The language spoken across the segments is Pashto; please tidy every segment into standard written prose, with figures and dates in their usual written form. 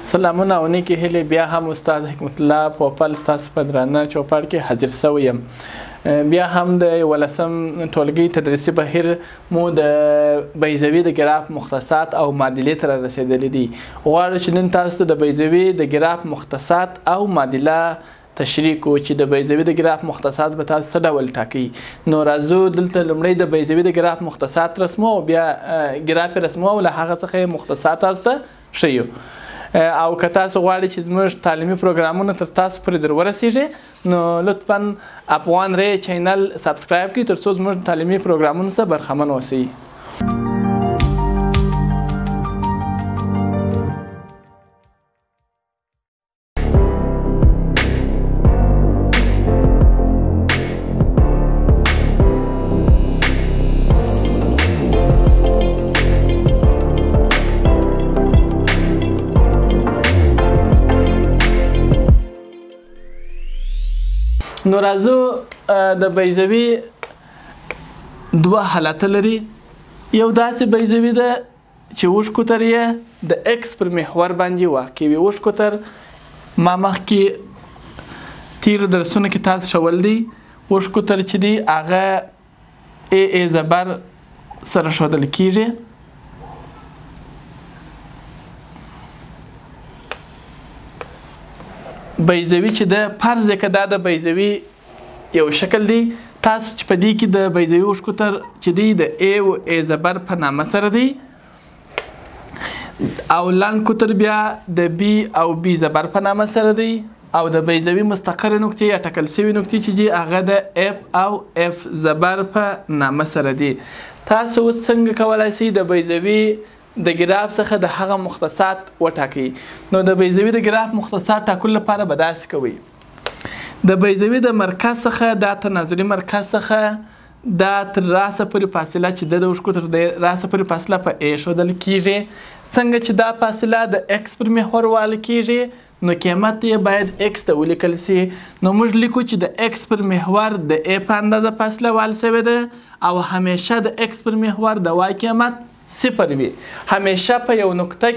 سلامونه او نیکې هیلې. بیا هم استاد حکمت الله پوپل ستاسو په درانه چوپړ کې حاضر شوی یم. بیا هم د یولسم ټولګي تدریسي بهیر مو د بیضوي د ګراف مختصات او معادلې ته رارسېدلي دي. غواړو چې نن تاسو ته د بیضوي د ګراف مختصات او معادله تشریح کو چې د بیضوي د ګراف مختصات به تاسو څه ډول ټاکئ. نو راځو دلته لومړی د بیضوي د ګراف مختصات رسمو او بیا ګراف یې رسمو او له هغه څخه یې مختصات تاسو ته ښیو. او که تاسو غواړئ چې زموږ تعلیمي پروګرامونه تر تاسو پورې در ورسیږي نو لطفا افغان ری channel subscribe کړئ تر څو زموږ تعلیمي پروګرامونو څخه برخمن اوسئ. نو راځو د بیضوي دوه حالته لري. یو داسې بیضوي ده چې اوږد قطر یې د ایکس پر محور باندې واقع وي. اوږد قطر ما مخکې تېرو درسونو کې تاسو ښول دی. اوږد قطر چې دی هغه ای ای زبر سره ښودل کیږي. بیضوي چې ده فرض یې که دا د بیضوي یو شکل دی، تاسو چې په دې کې د بیضوي اوږد قطر چې دی د ای او ای زبر په نامه سره دی، او لنډ قطر بیا د بی او بی زبر په نامه سره دی، او د بیضوي مستقرې نقطې یا ټاکل شوې نقطې چې دي هغه د اف او اف زبر په نامه سره دي. تاسو اوس څنګه کولی شئ د بیضوي د ګراف څخه د هغه مختصات وټاکئ؟ نو د بیضوي د ګراف مختصات ټاکلو لپاره به داسې کوئ. د بیضوي د مرکز څخه دا تناظري مرکز څخه دا تر راسه پورې فاصله چې د اوږد قطر د راسه پورې فاصله په ای ښودل کیږي. څنګه چې دا فاصله د ایکس پر محور وال کیږي نو قیمت یې باید ایکس ته ولیکل شي. نو موږ لیکو چې د ایکس پر محور د ای په اندازه فاصله وال شوې ده، او همیشه د ایکس پر محور د وای قیمت صفر وي. همیشه په یو نقطه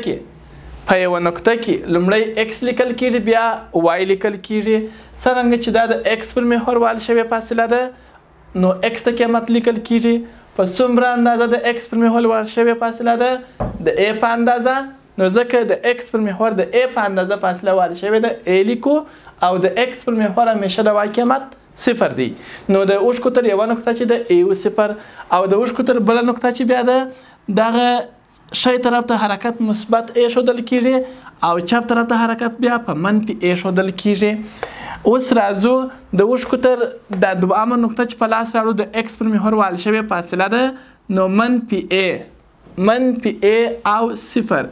کې لومړی ایکس لیکل کیږي بیا وای لیکل کیږي. څرنګه چې دا د ایکس پر محور وال شوې فاصله ده نو ایکس ته قیمت لیکل کیږي. په څومره اندازه د ایکس پر محور وال شوې فاصله ده؟ د ای په اندازه. نو ځکه د ایکس پر محور د ای په اندازه فاصله وال شوې ده ای لیکو، او د ایکس پر محور همیشه د وای قیمت صفر دی. نو د اوږد قطر یوه نقطه چې ده ای او صفر، او د اوږد قطر بله نقطه چې بیا ده دغه ښی طرف ته حرکت مثبت ای ښودل کیږي او چپ طرف ته حرکت بیا په منفي ای ښودل کیږي. اوس راځو د اوږد قطر دا دوهمه نقطه چې په لاس راوړو د ایکس پر محور وال شوې فاصله ده، نو منفي ای او صفر،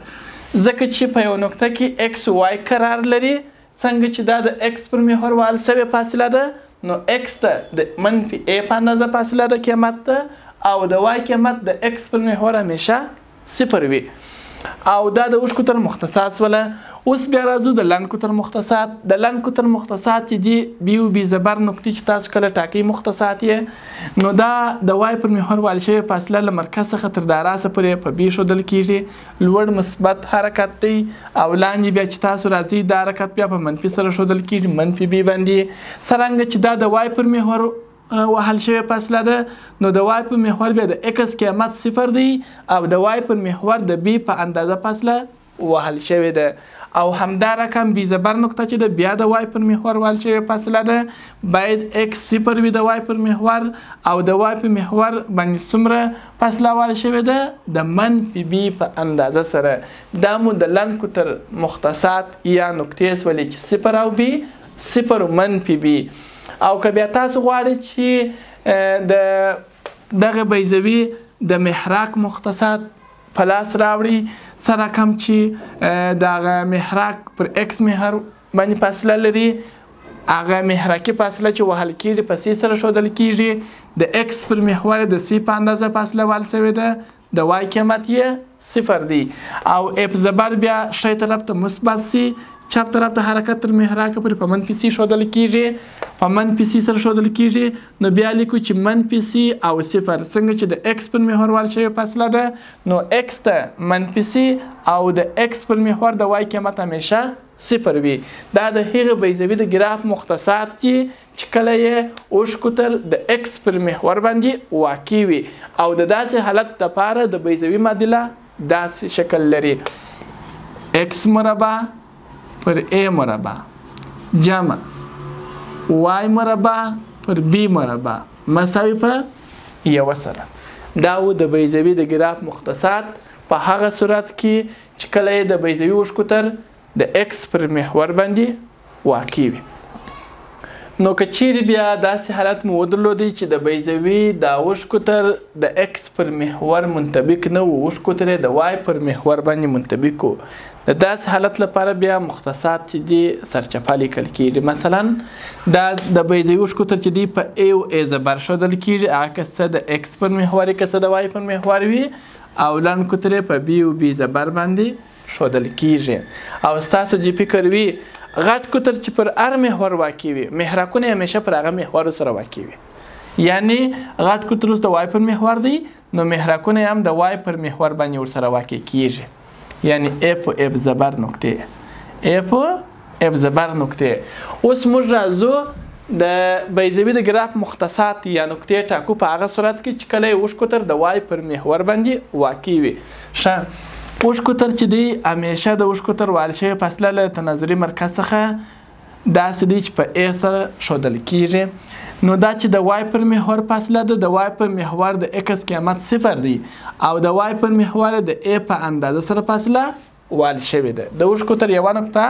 ځکه چې په یو نقطه کې ایکس وای قرار لري. څنګه چې دا د ایکس پر محور وال شوې فاصله ده نو ایکس ته د منفي ای په اندازه فاصله ده قیمت ده، او د وای قیمت د ایکس پر محور همیشه صفر وي. او دا د اوږد قطر مختصات سوله. اوس بیا راځو د لنډ قطر مختصات. د لنډ قطر مختصات چې دي بی او بی زبر نقطې چې تاسو کله ټاکئ مختصات یې، نو دا د وای پر محور وال شوې فاصله له مرکز څخه تر دا راسه پورې په بی ښودل کیږي. لوړ مثبت حرکت دی، او لاندې بیا چې تاسو راځئ دا حرکت بیا په منفي سره ښودل کیږي، منفي بی باندې. څرنګه چې دا د وای پر محور وهل شوې فاصله ده نو د وای پر محور بیا د ایکس قیمت صفر دی، او د وای پر محور د بی په اندازه فاصله وهل شوې ده. او همدا رقم بی زبر نقطه چې ده بیا د وای پر محور وهل شوې فاصله ده، باید ایکس صفر وي د وای پر محور، او د وای پر محور باندې څومره فاصله وهل شوې ده؟ د منفي بی په اندازه سره. دا مو د لنډ قطر مختصات یا نقطې سولې چې صفر او بی، صفر او منفي بی. او که بیا تاسو غواړئ چې د دغه بیضوي د محراق مختصات په لاس راوړئ، څه رقم چې دغه محراق پر ایکس محور باندې فاصله لري، هغه محراقي فاصله چې وهل کیږي په سي سره ښودل کیږي. د ایکس پر محور د سي په اندازه فاصله وهل شوې ده، د وای قیمت یې صفر دی، او اف زبر بیا ښی طرف ته مثبت سي چپ طرف ته حرکت تر محراکه پورې په منفي سي ښودل کیږي، په منفي سي سره ښودل کیږي. نو بیا لیکو چې منفي سي او صفر، څنګه چې د ایکس پر محور وال شوې فاصله ده، نو ایکس ته منفي سي او د ایکس پر محور د وای قیمت همیشه صفر وي. دا د هغې بیضوي د ګراف مختصات دي چې کله یې اوږد قطر د ایکس پر محور باندې واقع وي، او د داسې حالت دپاره د بیضوي معادله داسې شکل لري: ایکس مربع پر ای مربع جمع وای مربع پر بی مربع مساوي په یوه سره. دا و د بیضوي د ګراف مختصات په هغه صورت کې چې کله یې د بیضوي اوږد قطر د ایکس پر محور باندې واقع وي. نو که چیرې بیا داسې حالت مو ودرلودی چې د بیضوي دا اوږد قطر د ایکس پر محور منطبق نه و، اوږد قطر یې د وای پر محور باندې منطبق و، د داسې حالت لپاره بیا مختصات چې دي سرچپه لیکل کیږي. مثلا دا د بیضوي اوږد قطر چې دی په ای او ای زبر ښودل کیږي، هغه که څه د ایکس پر محور که څه د وای پر محور وي، او لنډ قطر یې په بی او بی زبر باندې ښودل کیږي. او ستاسو دې فکر وي غټ قطر چې پر هر محور واقع وي، محرکونه یې همیشه پر هغه محور سره واقع وي، یعنی غټ قطر اوس د وای پر محور دی، نو محرکونه یې هم د وای پر محور باندې ورسره واقع کیږي، یعنی اف او اف زبر نقطې، اف او اف زبر نقطې. اوس موږ راځو د بیضوي د ګراف مختصات یا نقطې ټاکو په هغه صورت کې چې کله یې اوږد قطر د وای پر محور باندې واقع وي. ښه، اوږد قطر چې دی همیشه د اوږد قطر وال شوې فاصله له تناظري مرکز څخه داسې دی چې په ای سره ښودل کیږي. نو دا چې د وای پر محور فاصله ده، د وای پر محور د ایکس قیمت صفر دی، او د وای پر محور د ای په اندازه سره فاصله وال شوې ده. د اوږد قطر یوه نقطه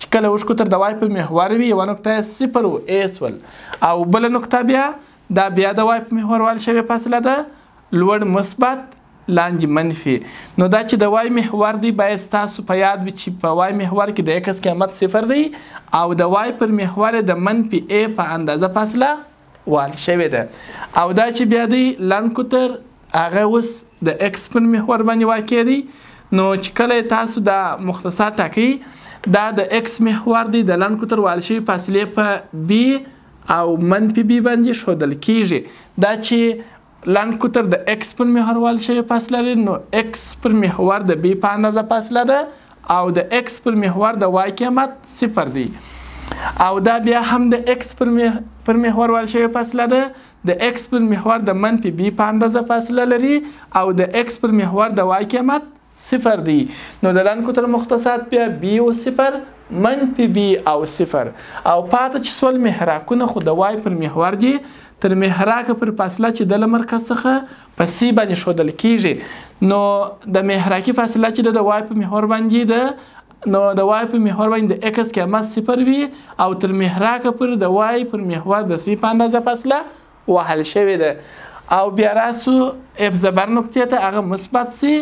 چې کله اوږد قطر د وای پر محور وي، یوه نقطه یې صفر و ای سول، او بله نقطه بیا دا بیا د وای پر محور وال شوې فاصله ده، لوړ مثبت لاندې منفي. نو دا چې د وای محور دی، باید ستاسو په یاد وي چې په وای محور کې د ایکس قیمت صفر دی، او د وای پر محور د منفي ای په اندازه فاصله وال شوې ده. او دا چې بیا دی لنډ قطر هغه اوس د ایکس پر محور باندې واقع دی، نو چې کله تاسو دا مختصات ټاکئ، دا د ایکس محور دی، د لنډ قطر وال شوې فاصلې په بی او منفي بی باندې ښودل کیږي. دا چې لنډ قطر د ایکس پر محور وال شوې فاصله لري، نو ایکس پر محور د بی په اندازه فاصله ده، او د ایکس پر محور د وای قیمت صفر دی. او دا بیا هم د ایکس پر محور وال شوې فاصله ده، د ایکس پر محور د منفي بی په اندازه فاصله لري، او د ایکس پر محور د وای قیمت صفر دی. نو د لنډ قطر مختصات بیا بی او صفر، منفي بی او صفر، او پاته چې سول محراکونه خو د وای پر محور دي، تر محراکه پر فاصله چې د له مرکز څخه په سی باندې ښودل کیږي. نو د محراکي فاصله چې د وای په محور باندې ده، نو د وای په محور باندې د ایکس قیمت صفر وي، او تر محراکه پر د وای پر محور د سی په اندازه فاصله وهل شوې ده. او بیا راسو اف زبر نقطې ته، هغه مثبت سي،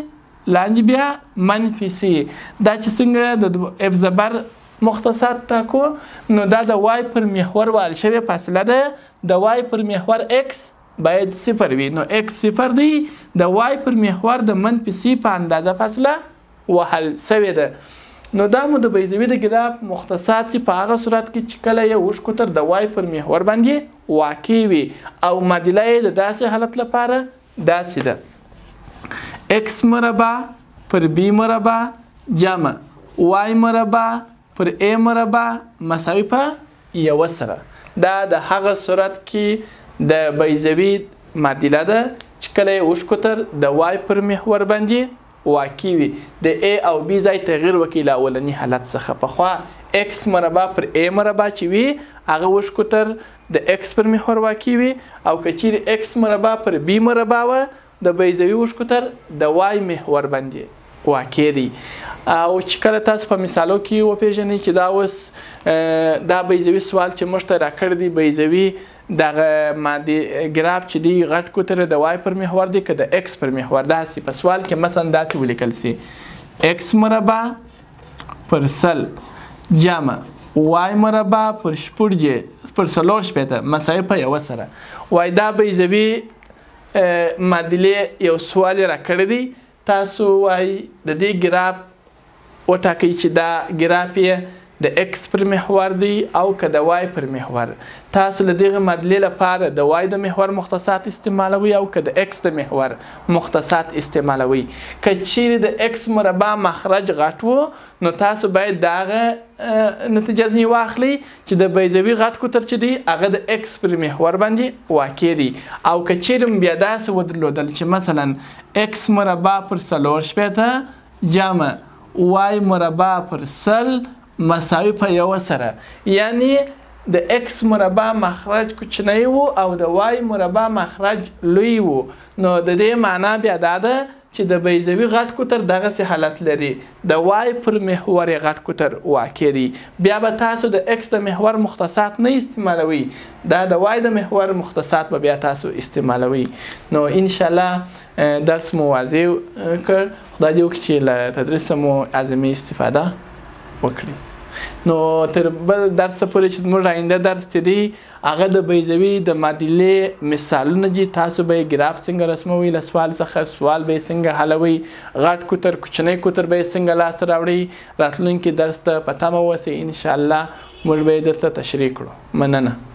لاندې بیا منفي سي. دا چې څنګه د اف زبر مختصات ټاکو، نو دا د وای پر محور وال شوې فاصله ده، د وای پر محور ایکس باید صفر وي، نو ایکس صفر دی، د وای پر محور د منفي سي په اندازه فاصله وهل شوې ده. نو دا مو د بیضوي د ګراف مختصات چې په هغه صورت کې چې کله یې اوږد قطر د وای پر محور باندې واقع وي، او معادله یې د داسې حالت لپاره داسې ده: ایکس مربع پر بی مربع جمع وای مربع پر ای مربع مساوي په یوه سره. دا د هغه صورت کې د بیضوي معادله ده چې کله یې اوږد قطر د وای پر محور باندې واقع وي، د ای او بی ځای تغییر وکړي له اولني حالت څخه. پخوا ایکس مربع پر ای مربع چې وي، هغه اوږد قطر د ایکس پر محور واقع وي، او که چیرې ایکس مربع پر بی مربع وه، د بیضوي اوږد قطر د وای محور باندې واقع دی. او چې کله تاسو په مثالو کې وپیژنئ چې دا اوس دا بیضوي سوال چې موږ ته راکړی دی، بیضوي دغه مادي ګراف چې دی غټ قطر د وای پر محور دی که د ایکس پر محور، داسې په سوال کې مثلا داسې ولیکل سي: ایکس مربع پر 100 جمع وای مربع پر 64 مساوي په یوه سره. وای دا بیضوي معادلې یو سوال یې راکړی دی، تاسو وای د دې ګراف وټاکئ چې دا ګراف یې د ایکس پر محور دی او که د وای پر محور؟ تاسو له دغه معادلې لپاره د وای د محور مختصات استعمالوئ او که د ایکس د محور مختصات استعمالوئ؟ که چیرې د ایکس مربع مخرج غټ وو، نو تاسو باید د هغه نتیجه ځنې واخلئ چې د بیضوي غټ قطر چې دی هغه د ایکس پر محور باندې واقع دی. او که چیرې مو بیا داسې ودرلودل چې مثلا ایکس مربع پر 64 جمع وای مربع پر 100 مساوي په 1 سره، یعنی د ایکس مربع مخرج کوچنی وو او د وای مربع مخرج لوی وو، نو د دې معنا بیا دا ده چې د بیضوي غټ قطر دغسې حالت لري، د وای پر محور یې غټ قطر واقع دی. بیا به تاسو د ایکس د محور مختصات نه استعمالوئ، دا د وای د محور مختصات به بیا تاسو استعمالوئ. نو انشاءالله درس مو واضح کړ. خدای دې وکړي چې له تدریس مو اعظمي استفاده وکړي. نو تر بل درس پورې چې زموږ آینده درس چې دی هغه د بیضوي د معادلې مثالونه دي، تاسو به یې ګراف څنګه رسموئ، له سوال څخه سوال به یې څنګه حلوئ، غټ قطر کوچنی قطر به یې څنګه لاسته راوړئ. راتلونکي درس ته په تمه اوسئ، انشاءالله موږ به یې درته تشریح کړو. مننه.